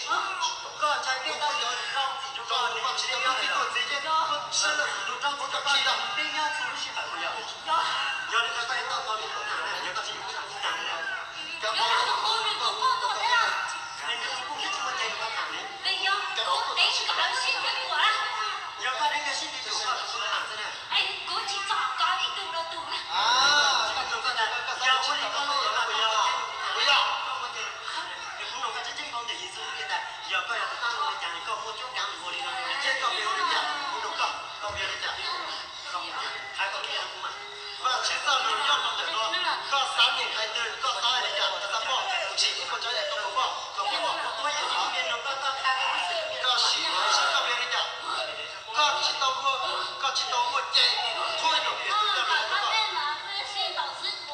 Koj ntshai peb tau yuav rau txim rau koj, koj tsis tau muaj txij tuaj txiv thiab, koj tsis tau tus rau txim rau koj, peb nyob txhua lub sij hawm puas yog? Yog li ntawd koj yuav tau tau li tus tham na, yog koj tsis yuav kuv tham kuv tham li ntawd. Yog koj deev nkawd sib nrhiav tuaj, yog koj deev nkawd sib nrhiav tuaj, koj tsis tham xwb na. Es kuv tsis txom koj ib tug rau tus na. Yog ua li koj los yog koj puas yog? Puas yog? Kuv nug koj tseeb tseeb nkaus ntawm Yexus lub npe tas, yog koj yog tus tab meeg li cas, koj muaj cuab kav mus ua li no, thiab koj npe hu li cas? Kuv nug koj, koj npe hu li cas? Hais koj lub npe rau kuv mas. Vajtswv txoj lus nyob rau ntawm no, koj xav niam hais twg, koj xav hais li cas, koj xav poj tsis ib puas tsav yam koj puas poj, koj puas poj, koj siv, koj siv koj npe li cas. Koj tsis tau ua, koj tsis tau ua ces qhuab ib tug pem tus coj lus rau koj. Vim koj tsis zoo, koj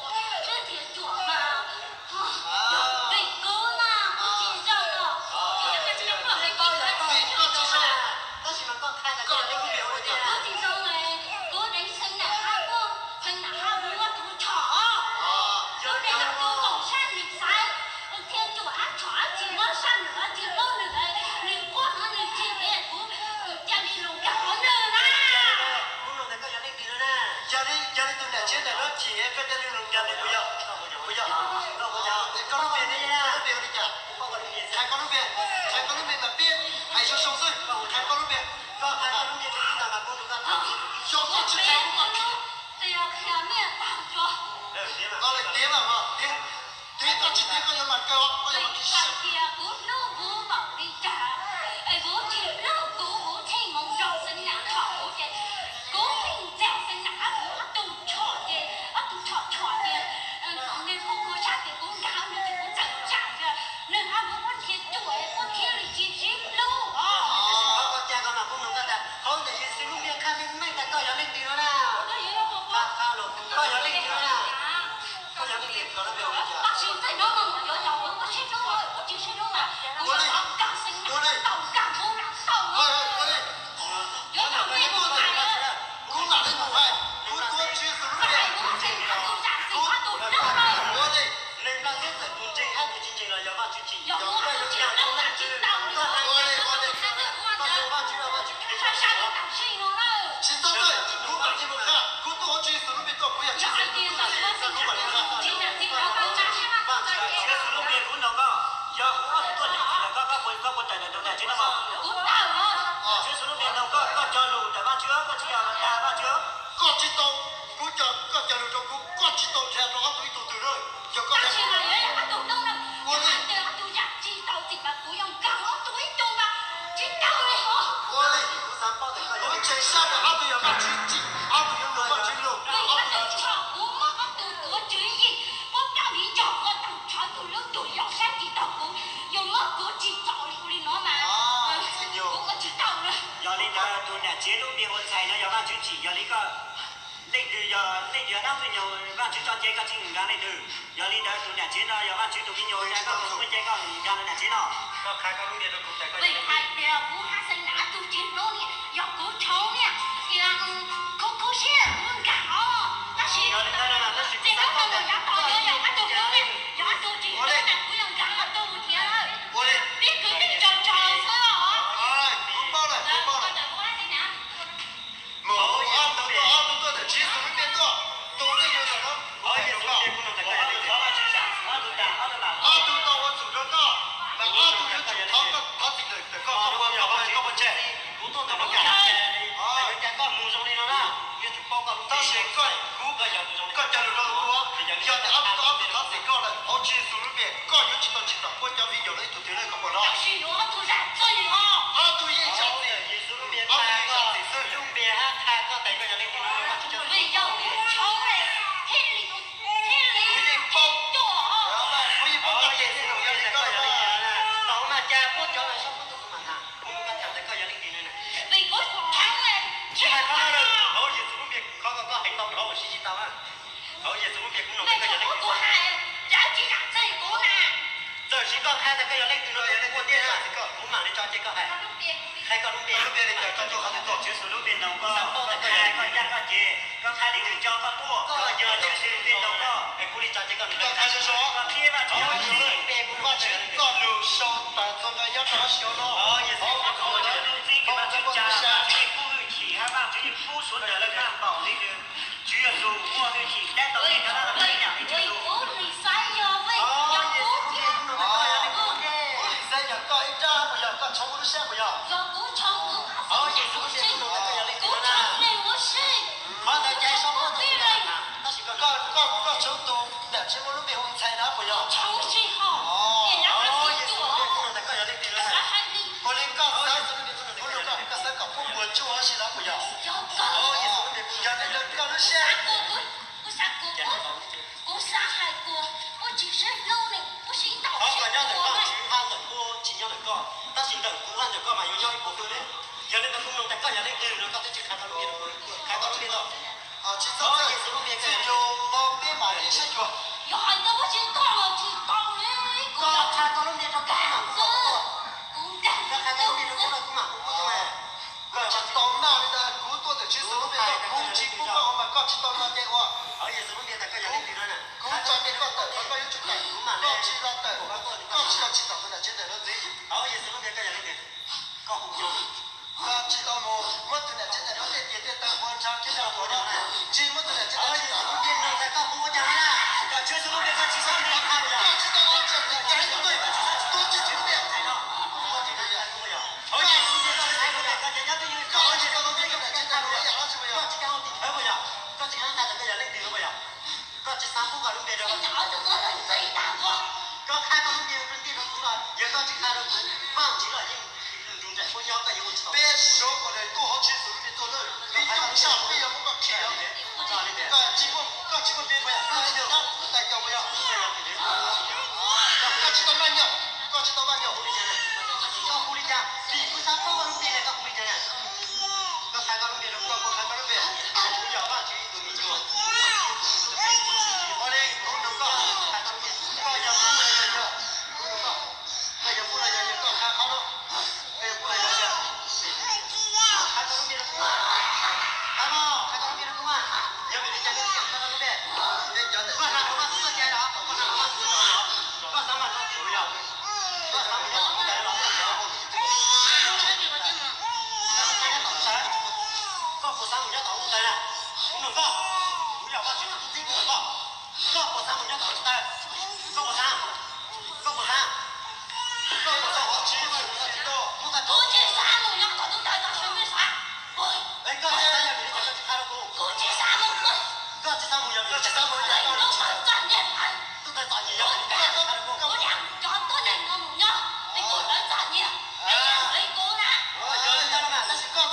lub npe hu li cas? Yog li, yog li tus niam tsev ntawm no chim koj cia li lug nrog nws puas yog? Puas yog? Koj lub npe ne, koj lub npe hu li cas? Hais koj lub npe, hais koj lub npe mas peb hais zoo zoo xwb, hais koj lub npe. Koj hais koj lub npe rau kuv tas mas kuv nrog koj tham. Yog koj tsis hais kuv mam li, koj li tiav mas tiav, tiav koj tsis tiav koj yuav mam kaw, koj yuav mam li sib. Kuv hlub kuv npaum li cas es kuv tsis hlub kuv, kuv txheej hmoov zoo xeeb nam txhom kuv ces kuv pheej ntxias xeeb nam, ob tug ob tug txhom ces ob tug txhom txhom ces nws kuj ua sab ces kuv nkag nws ces kuv txawm tsam tias nws hab kuv muab nrhiav cuam es kuv thiaj li tsis sib hlub os. Qhov koj cas koj mas kuv nug koj tas, qhov ntawm Yexus lub npe qha meej meej tas koj yog leej twg no na? Qha qha los koj yog leej twg no na? Koj yog leej twg, koj lub npe hu li cas? Koj tsis txawj hnov mas mus yuav cov uas koj sib hlub, kuv tsis sib hlub mas kuv yuav tau nkag xeeb nam, tau nkag kuv nam tau. Ua li, ua li. Yuav tau nyiaj tau txais. Kuv mam li mus hais, kuv tuav Tswv Yexus lub npe. Kuv ua li. Neeg nplaj teb txawm tus ntseeg hab tus tsis ntseeg los yog Vajtswv tsim. Yog koj yuav tsis hlub Vajtswv, koj hais ua li, ua li. Koj yog Vajtswv los Vajtswv kheev koj tsis txhob txawj, kuv mam li mus qha, kuv tuaj ua Tswv Yexus lub npe tuaj, kuv yog Tswv Yexus tus tub, kuv mam li qha. Vajtswv, Tswv Yexus lub npe kuv nug koj, yog kuv ob tug tuaj niam txiv ntawm koj, koj puas, koj puas tawm ntawm tus niam tsev no mas? Tswv Yexus lub npe nug koj, koj cog lus ntawm Vajtswv, koj tsis yog dag Vajtswv. Koj tsis tau, kuv cog, koj cog lus rau kuv, koj tsis tau nrhiav rau ob tug ib tug twg na. Yog koj, ua li. Ua li, kuv ntseeg sab tias ob tug yog Vajtswv tsim, ob tug yuav nrog Vajtswv lug, ob tug yuav tsim. Yog li ntawd tus niam tsev lub npe hu Txhais no yog Vajtswv tsim, yog li koj leej twg yog leej twg yog dab ntxwg nyoog Vajtswv tso cai koj tsis nkag leej twg. Yog li ntawd tus niam tsev no yog Vajtswv tus me nyuam, koj tus muaj cai koj nkag rau niam tsev no. Koj qha koj lub npe rau kuv tas koj yog leej twg. Vim hais tias kuv haj xeeb nam tus tsis hlub niam, yog kuv tshauv niam, ces kuv khub siab kuv nkag os. Tab sis yog li ntawd, tab sis kuv xav paub tias koj yog leej twg. Ua li. Ua li. Peb kwv tij tsaug tsaug xwb os. Kuv paub lawm, kuv paub lawm. Mus, ob tug tuaj, ob tug tuaj ntawm Tswv Yexus lub npe tuaj, tus twg yuav ntawm no. Ob tug tau ua txhum rau koj, mas ob tug yuav tsum thov, thov txim ntawm koj, koj puas, koj puas tseg? Tab sis koj, kuv, koj cog lus rau kuv, yog tias ob tug, ob tug thov txim koj lawm hauv Tswv Yexus lub npe, koj yuav tsis tau tsim txom koj cov viv ncaus lawv ib tug twg li, koj puas hnov? Ob tug yeej zam txim, ob tug yeej zam txim xwb. Kuv yeej paub, kuv yeej paub koj cov viv ncaus yog li koj. Tsis hais qhov no lawm, hauv Yexus lub npe khov koj, koj heev tau nrov ua si tsis tau na. Hauv Yexus lub npe kuv nug koj yog leej twg. Txawm sis koj qha tas koj yog leej twg no, yog leej twg tiag, kuv mam li tso cai koj hais. Hais koj lub npe, koj lub npe li cas, koj tuaj qhov twg tuaj? Tswv Yexus lub npe ntaus koj, koj txhawb koj yaj koj ces, koj qhab li ntawm cov koj tuaj, koj yog Tswv Yexus lub npe ntaus koj. Es kuv li cas ces koj ntaus, koj qhia Vajtswv txoj lus sau tas txog nqa nyob rau hauv siab no. Yexus Khetos tus tub txib, Vajtswv tsa, Tswv Yexus pub hwj chim hab Vajtswv Yexus pub suav ntawm lawv maj npaum li nws. Tswv Yexus muaj hwj chim dab tau li cov dab tau li yam li Tswv Yexus. Kuv li xaiv yog koj ib rab puas yog? Koj tshawb kuv lub siab puas yog? Yog kuv tshawb kuv, Yexus lub npe kuv nug ntawm koj yog leej twg no na. Qhov ntawd caiv sab pob tus, tab sis koj, koj tshawb tus nram tsheb muaj lub npe hu ntxhais na puas yog? Yexus lub npe kuv nug ntawm koj yog leej twg no na. Ua li koj xav, kuv nug koj, koj xav kom kuv puas tsuaj huv si no puas yog? Yog li ntawd koj lub siab. Kuv xav kuv, kuv xav hais kuv, kuv tsis sib hlub li, kuv sib ntaus. Qhov uas nyob ntawm koj tsis nyob ntawm kuv, tsis nyob ntawm koj, tab sis ntawm kuv hab ntawm koj mas yuav nyob ib puas hwj li. Yog li ntawd kuv nug ntawm koj yog leej twg no koj twb tsis qha koj lub npe, qha koj lub npe tau. Tsis tau, Yexus lub npe koj yog leej twg? Yog hais tias muab tsis tau los tsis tau li. Koj qha koj lub npe rau kuv mas kuv mam tuaj. Kuv dag, koj qha koj lub npe rau kuv no kuv mam hu kuv tuaj. Koj tsis tau maj li ntawd, kuv tuaj ntawm Tswv Yexus lub npe no, kuv tsis pub koj ua mas koj tsis tau no ces ua. Kuv tso npe koj tawm, koj yuav tsum tawm, koj tsis los tawm, koj tsis los tsis tawm mus nram tsev ntawm no ntxiv. Koj tsis tau mus muab tus nram tsev ntawm no tej tias tej taw ua ntshav tsev ntawm no, tsis muab tus nram tsev ntawd tsis tau. Koj tsis tau, koj tsis tau ua tsis tau, koj tsis tau ua tsis tau. Koj tsis tau ua tsis tau, koj tsis tau ua tsis tau. Koj tsis tau ua tsis tau. Koj tsis xav pub koj lub npe rau, koj qha koj lub npe rau kuv los yog koj tsis qha rau kuv, Vaajtswv los yeej nrug nraim puab nyob koj yuav ua tsis tau. Peb suav ua nres tuaj hauv Tswv Yexus lub npe tuaj lawm, peb coob tshaj peb yuav muab koj khi. Koj tsis muaj, koj tsis muaj npe puas yog? Koj tsis tau ua yog, koj tsis tau ua yog. Koj tsis tau maj nyog, koj tsis tau maj nyog. Koj hu li cas? Vim kuv xav paub koj lub npe na, koj hu li cas na? Koj qha koj lub npe rau kuv, koj qha koj lub npe. Kuv yog Vaajtswv ib tug me nyuam. Ua li, kuv nug koj, koj yog Pub los yog Yawg? Kuv nug koj, koj yog Pub los yog Yawg? Koj qha qhov no. Koj yog Pub los yog Yawg? Qha koj lub npe rau kuv. Qha no, qha koj lub npe rau kuv mas. Yog vim li cas koj thiaj qha koj lub npe? Koj hla rau Vajtswv txoj cai los, koj hla rau Vajtswv txoj cai los? Koj xav mas tso kuv yog, koj xav mus nyob tom ntawd los? Koj puas xav nyob tom ntawd na? Kuv nug koj, kuv yog Vajtswv tus tub txib, kuv nug koj, koj puas xav mus nyob tom ntawd? Koj puas xav? Koj puas xav? Koj puas xav ua tsis, kuv tsis xav mus nyob tom ntawd, koj tsis xav yog vim li cas koj tsis qha rau kuv? Koj tsis xav mus yog koj tsis xav mus, yog koj tsis xav mus, tub tawg txom nyem yog vim li cas koj tsis qha rau kuv? Yog li ntawd los mas, tab sis koj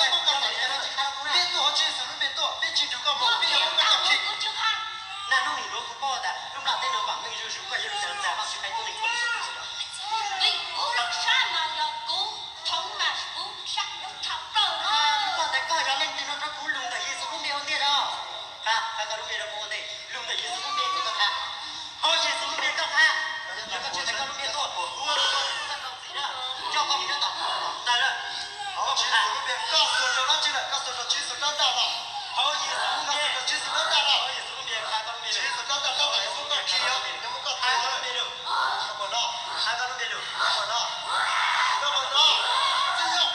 tsis qha rau kuv na. Peb tuaj hauv Tswv Yexus lub npe tuaj, peb tsis nrug koj mus, peb yuav muab koj khi. Naj hnub nim nuav kuv paub tas lub nplaj teb no vam meej zuj zus, koj yuav lug txais Vajtswv haiv tuab neeg tuaj lug xwb. Koj tas koj yog leej twg no rau kuv lug ntawm Yexus lub npe ua ntej rau. Qha, qha koj lub npe rau kuv ua ntej, lug ntawm Yexus lub npe rau koj qha. Hauv Yexus lub npe koj qha. Yog koj tsis txais koj lub npe tuaj, kuv ua rau koj tsis tau txim na. Coj koj mus nyob tom ntawd na. Hauv Tswv Yexus lub npe koj xuas rau dab tsi lawm? Koj xuas rau Tswv Yexus rab ntaj los? Hauv Yexus lub npe, Tswv Yexus rab ntaj los? Hauv Yexus lub npe qha koj lub npe. Tswv Yexus rab ntaj tab tom yuav muab koj khi, yuav muab koj khi. Qha koj lub npe lug, koj puas nov? Qha koj lub npe lug, koj puas nov? Koj puas nov? Txij yog,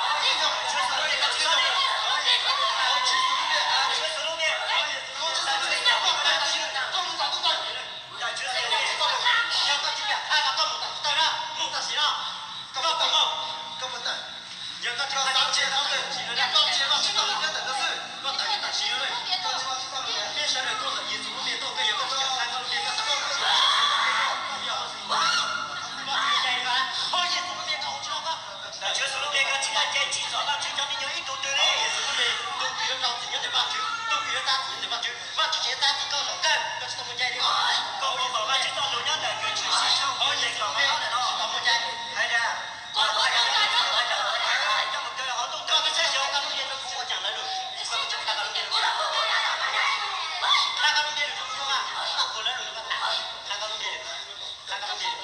txij yog, Tswv Yexus lub npe, hauv Tswv Yexus lub npe, hauv Yexus lub npe, koj tsis txais Tswv Yexus lub npe, koj lug tom tub tawg. Yog Tswv Yexus lub npe, yog koj tsis kam qha mas koj mus tom tub tawg na, mus tam sim no. Koj puas tawm? Koj puas tawm? Yog koj tsis xav tsis tau tawm, koj tsis, koj tsis tau lug nyob ntawm no xwb, koj tawm tam sim no. Peb sawv daws tuaj ntawm Yexus lub npe tuaj, koj yog koj tsis kam qha koj lub npe, koj xav koj lub npe tuaj, koj yog Vajtswv tus tub txib, koj puas tau? Koj puas cai li ko? Hauv Yexus lub npe koj ua tsis tau koj. Ntawm Tswv Yexus lub npe koj tsis tau cai tsim txom Vajtswv cov me nyuam ib tug twg li. Hauv Yexus lub npe, tus kws yuav rau txim nyob ntawm Vajtswv, tus kws yuav txav txim nyob ntawm Vajtswv, Vajtswv tseem yuav txav txim koj zaum kawg, koj tsis tau mus cai li. Koj ua kom Vajtswv txoj lus nyob ntawm koj tshwm sim hauv Yexus lub npe, tsis tau mus cai. Hais tias, koj ua kom Vajtswv txoj lus nyob ntawm koj tshwm sim hauv Yexus lub npe, tsis tau mus cai li. Koj tsis qha koj lub npe rau kuv ua caag ntawd lug, koj tsis qha koj lub npe rau kuv. Qha koj lub npe lug rau kuv, koj mas, koj puas lawv lug rau koj tham. Qha koj lub npe lug, qha koj lub npe lug.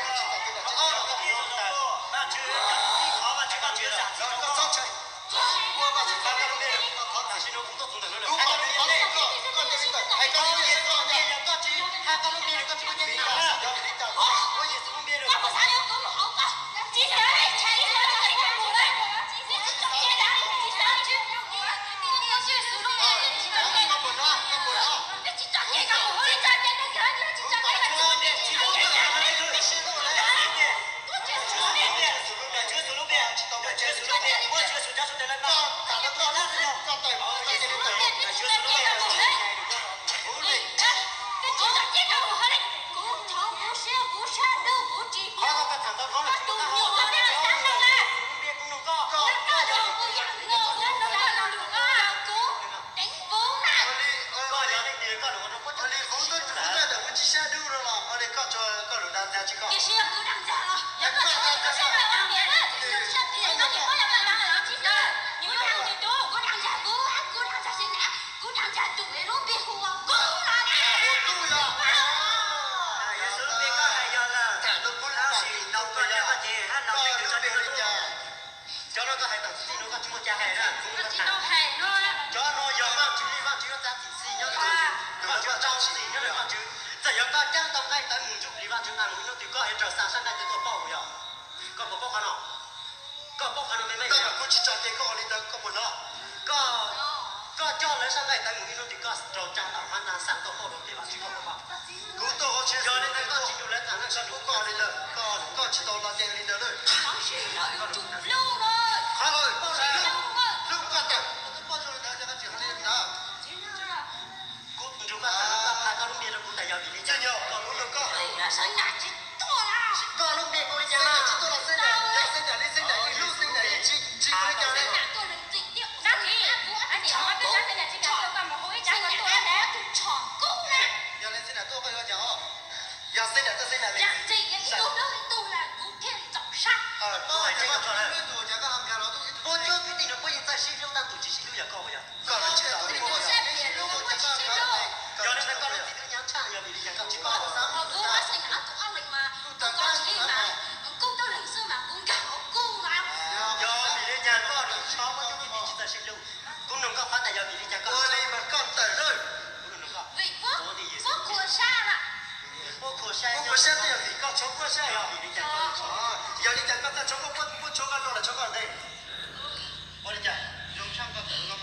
Cov no koj hais tam sim no koj tsis muaj cai hais na. Cov no yog Vajtswv li, Vajtswv yuav txav txim xis nyob, Vajtswv txav txim nyob li Vajtswv. Txawm yog koj cab tau nqaij tawv mus nrug li Vajtswv nqa mus ib hnub twg koj yuav raug xa sab nqaij tawv tuaj pauj yog. Koj puas paub qhov no? Koj paub qhov no me me? Kuv tsis tso ces koj ua li ntawd koj puas hnov? Koj, koj coj lawv sab nqaij tawv mus ib hnub twg koj raug tsa tom qhab ntag xa tuaj pauj rau pem Vajtswv koj puas paub? Kuv tuaj qhov tsis yog li ntawd koj tsis nrug lawv txam no koj nrug koj ua li ntawd, koj tsis tau lo cai li ntawd lawm. Qhov hlub, hlub koj tawm, kuv nrug koj tawm koj qha koj lub npe rau kuv tas yog vim li cas koj lub koj. Koj lub npe kuv li cas? Xeeb Nyam tsis tuaj los Xeeb Nyam, yog Xeeb Nyam li Xeeb Nyam yeej hlub Xeeb Nyam yeej tsis, tsis ua li cas li. Yog li Xeeb Nyam tuaj koj yuav cas os? Yog Xeeb Nyam tuaj Xeeb Nyam li. Puab cuab kwv tij no puab yeej txawj sib hlub, tab tus tsis sib hlub yog koj puas yog? Koj tsis sib hlub, koj tsis sib hlub. Yog li ntawd koj lub txim twb nyab tshaj, yog vim li cas koj tsis koj? Yog vim li cas koj tsis txhob muab cuab kwv tij tsis txawj sib hlub? Kuv nug koj qhov tas yog vim li cas koj, ua li mas koj tawm lawm. Kuv nug koj. Puab khuam sab, puab khuam sab, puab khuam sab twb yog vim koj tshuav puab sab, yog vim li cas koj, yog li cas koj txawj tshuav puab, puab tshuav koj noj los tshuav koj ntev? Ua li cas?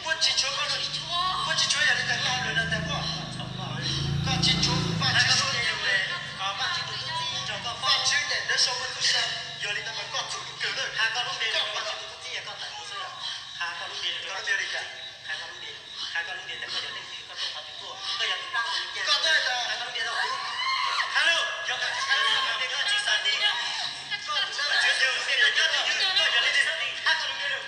Puab tsis tshuav koj, puab tsis tshuav, yog li cas koj hais lus no tas puab? Koj tsis tshuav, Vajtswv suav, Vajtswv tus tub txib nrog koj, Vajtswv daim ntawv sau koj tub sab, yog li ntawd mas koj txum kawg lawm. Hais koj lub npe, Vajtswv tus tub txib yog koj tawm mus xwb. Hais koj lub npe, koj lub npe li cas? Hais koj lub npe, hais koj lub npe tas koj yog leej twg, koj tuaj qhov twg tuaj, koj yog tus pab kuv li cas? Hais koj lub npe rau kuv. Hais lawm, yog koj tsis hais lub npe koj tsis xav ti. Koj tus dab laug Tswv Yexus lub npe tas koj yog leej twg, koj yog leej twg, hais koj lub npe rau.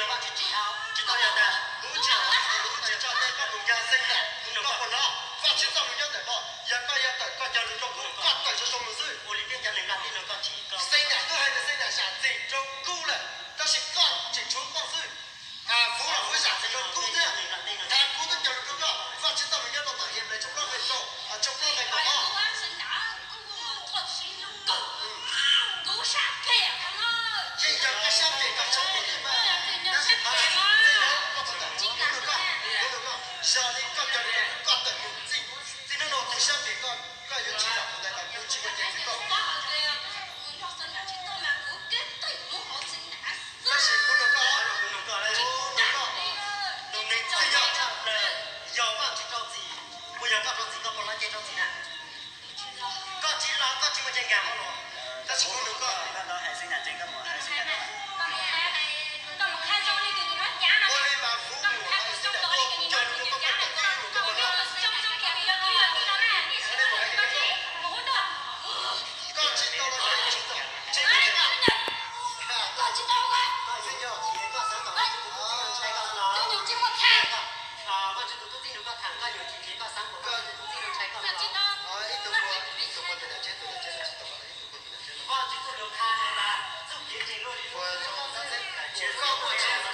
Koj tsis tsim dhau, tsis tau yog tas kuv tsis, kuv tsis tso tej koj mus yog xeeb lam, koj puas hnov? Vajtswv txoj lus nyob ntawm koj, yog koj yuav tawm koj cog lus rau kuv, koj tawm zoo zoo mus xwb. Ua li peb cov neeg nplog tej no koj tsis, xeeb lam twb hais tias xeeb lam zam txim rau kuv lawm, tab sis koj tseem tshuav koj xwb. Kuv los kuv zam txim rau kuv thiab, tas kuv twb cog lus rau koj, Vajtswv txoj lus nyob rau tom Henplais tshooj plaub nqe rau, tshooj plaub nqe kaum ob. Yeej yog koj sab pem koj tshaj kuv tej mas, tab sis qhov tseeb koj puas tawm, kuv nug koj, kuv nug koj, yog li koj cog lus rau kuv, koj tawm mus txij, txij hnub no tus sab pem koj, koj yuav tsis zam kuv ntawd los kuv tsis muaj cai txwv koj. Tab sis kuv nug koj, kuv nug koj, tus neeg txij yog tshaj plaws, yog Vajtswv rau txim, puas yog koj rau txim, koj puas los ces rau txim na? Koj tsis los koj tsis muaj cai nkag hauv los, tab sis kuv nug koj. Ua li mas kuv mus hais xwb tias koj cog lus rau koj, koj tawm koj yuav mus koj puas hnov? Koj tsis tau los koj tsis txom, tsis muaj cai nkag. Koj tsis tau, koj xeeb yog, koj xeeb tau, koj tsis tau. Ib tug ua, ib tug ua tus niam tsev, tus niam tsev no tsis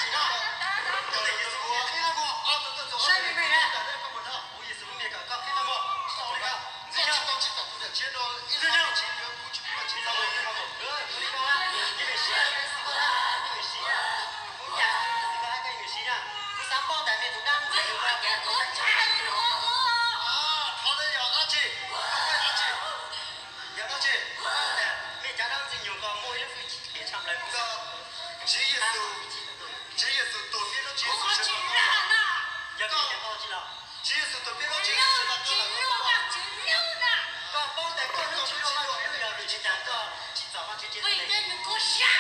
tau, ib tug ua tus niam tsev no tsis tau. Saib me me na, kuv Yexus lub npe kom koj qhib qhov muag, tsis tau, tsis tau tus niam tsev no, ib leeg tsis yuav kuv tsis pub koj tsis tau. Kuv xav paub tas me tus dab ntxwg nyoog ko, qhov no yog dab tsi? Dab tsi? Yog dab tsi? Me cov dab ntxwg nyoog ko muaj ib lub hwj chim tshaj plaws. Tswv Yexus, Tswv Yexus tuag peb lub, Tswv Yexus sawv rov qab los. Yog vim li ko tsis los? Tswv Yexus tuag peb lub, Tswv Yexus sawv rov qab los. Koj paub tas koj lub tsis luag Vajtswv lub yog vim li cas koj tsis txom Vajtswv tsev neeg? Nws khuv xeeb,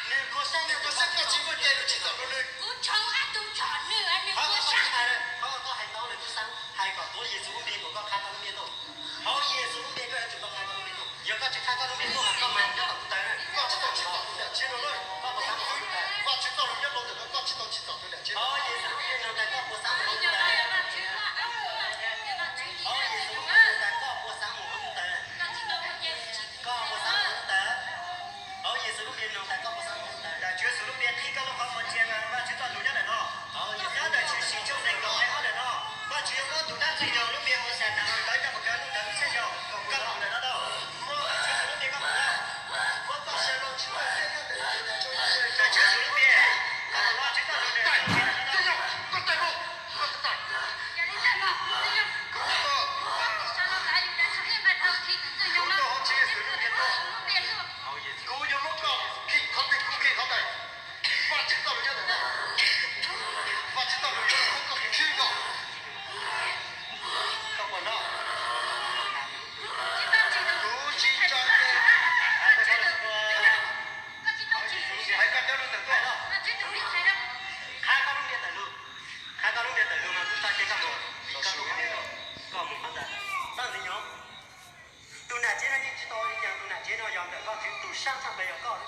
nws khuv xeeb, koj tsis muaj cai, nws tsis txom rau nws. Qhov koj hais, qhov koj hais tau nws khuv xeeb, hais kom tuav Yexus lub npe kom koj qhab tau lub npe tuaj. Hauv Yexus lub npe koj yuav tsum tau qhab tau lub npe tuaj. Yog koj tsis qhab koj lub npe tuaj mas koj mas nyob tom kuv taw na. Koj tsis tau tsis txom tus niam tsev no na. Koj puas xav mus hauv kuv taw? Vajtswv txoj lus nyob rau ntawm no, koj tsis tau tsis txom tus niam tsev no. Hauv Yexus lub npe nug tas koj puas xav mus hauv kuv taw? Hauv Yexus lub npe nug tas koj puas xav mus hauv kuv taw? Koj puas xav mus hauv kuv taw? Hauv Yexus lub npe nug tas koj puas xav mus hauv kuv taw? Nram Tswv Yexus lub npe qhib koj lub qhov muag ntsia Vajtswv txoj lus nyob ntawm no. Nyob ntawm Tshwm Sim tshooj nees nkaum nqe ob ntawm no, Koj tsis yuav muab tus dab ntxwg nyoog lub npe ua xas tas los ntawv coj mus kawg hnub ntawd xwb, yog koj mus ntawm no tau. Muab Vajtswv lub npe koj mus tau. Muab koj sawv los tsis tau xeb nyob ntawm Vajtswv lub npe, koj mus los tsis tau los ntawm Vajtswv lub npe. Kuv tuaj, kuv tuaj hauv Tswv Yexus lub npe tuaj. Kuv yuav muab koj khi qhov twg kuv khi qhov ntawd. Vajtswv txoj lus nyob ntawm no. Vajtswv txoj lus yuav los muab koj khi koj. Koj puas nov? Kuv tsis tso, hais koj cov lus ntawm tuaj. Qhab koj lub npe ntawm lus, qhab koj lub npe ntawm lus mas kuv tso ces koj mus, koj mus qhov ntawd, koj mus qhov ntawd. Txoj ntxwv nyob. Tus nam tsev no yeej tsis tau li cas, tus nam tsev no yog ntawm Vajtswv, tus sab tshaj plaws yog koj,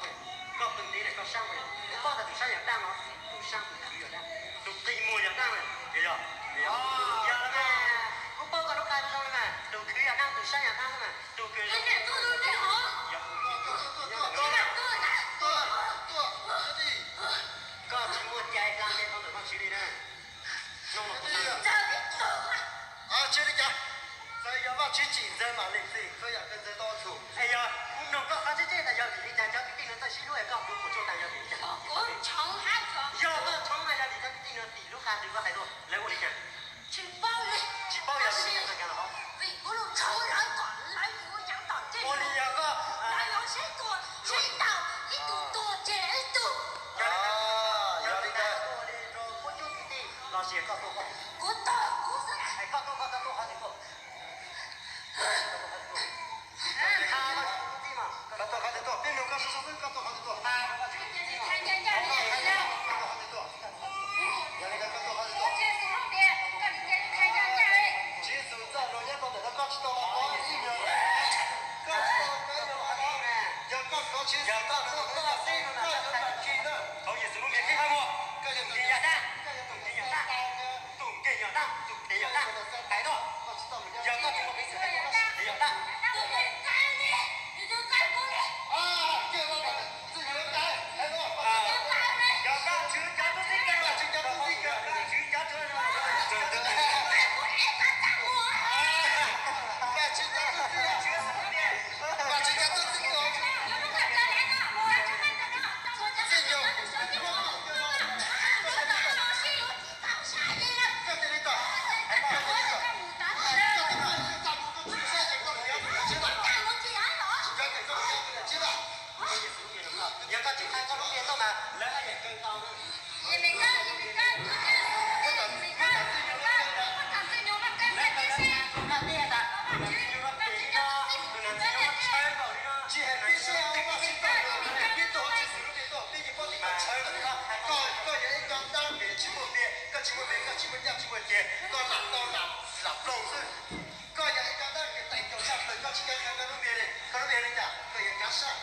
koj pw ntev lawm koj sab mas, kuv paub tas tus sab yog dab no, tus sab tus khwv yog dab, tus qi muag yog dab mas, yog, yog, yog los mas, kuv paub koj lub qab zoo li mas, tus khwv yog dab, tus sab yog dab mas, tus kws zoo, yog, yog, koj tsis muaj cai hla npe rau ntawm Vajtswv li na. Tsis li cas, txawm yog Vajtswv tsim ntxawg mam li txim, txhua yam kawg ntxawg tau txhum. Es yog kuv nug koj qhov tseeb tseeb tas yog vim li cas cov kwv tij no txawj sib hlub es koj puas puas tsuaj tas yog vim li cas? Yog koj tshoob mas yog vim cov kwv tij no tim lub qab twg koj hais tuaj lawv ua li cas? Tsis paub yog vim li cas koj los. Ua li yog koj, yog li cas, yog li cas koj ua li rau kuv cov kwv tij los sis koj tuaj koj? Es koj tuaj koj tuaj qhov twg tuaj? Koj tuaj qhov twg tuaj? Peb nug koj sib sib xwb, koj tuaj qhov twg tuaj? Yog li ntawd koj tuaj qhov twg tuaj? Tswv Yexus txoj lus nyob rau ntawm no, koj tsis tau los tau ib nyuag, koj Yog koj tuaj txog txij no na, tau Yexus lub npe qhib qhov muag. Tus nkeeg yog dab, tus nkeeg yog dab, tus nkeeg yog dab, tus nkeeg yog dab, hais tuaj. Yog koj tsis muaj peev xwm hais lus, tus nkeeg yog dab. Yog Vajtswv cov tub txib kawg, Vajtswv cov tub txib kawg, Vajtswv cov tub txib kawg. Yog koj tsis hais koj lub npe tuaj mas lawv haj yam kawg tau. Tsis hais peb siab, peb tuaj Vajtswv lub npe tuaj, peb yeej paub tias koj ntshaw lawm no. Koj, koj yog ib co dab vim tsis muaj npe, koj tsis muaj npe, koj tsis muaj ncaj tsis muaj ces, koj lam tau lam, lam plaus xwb. Koj yog ib co dab vim tais caus tshaj plaws, koj tsis kav hawm koj lub npe li, koj lub npe li cas, koj yog kav sab.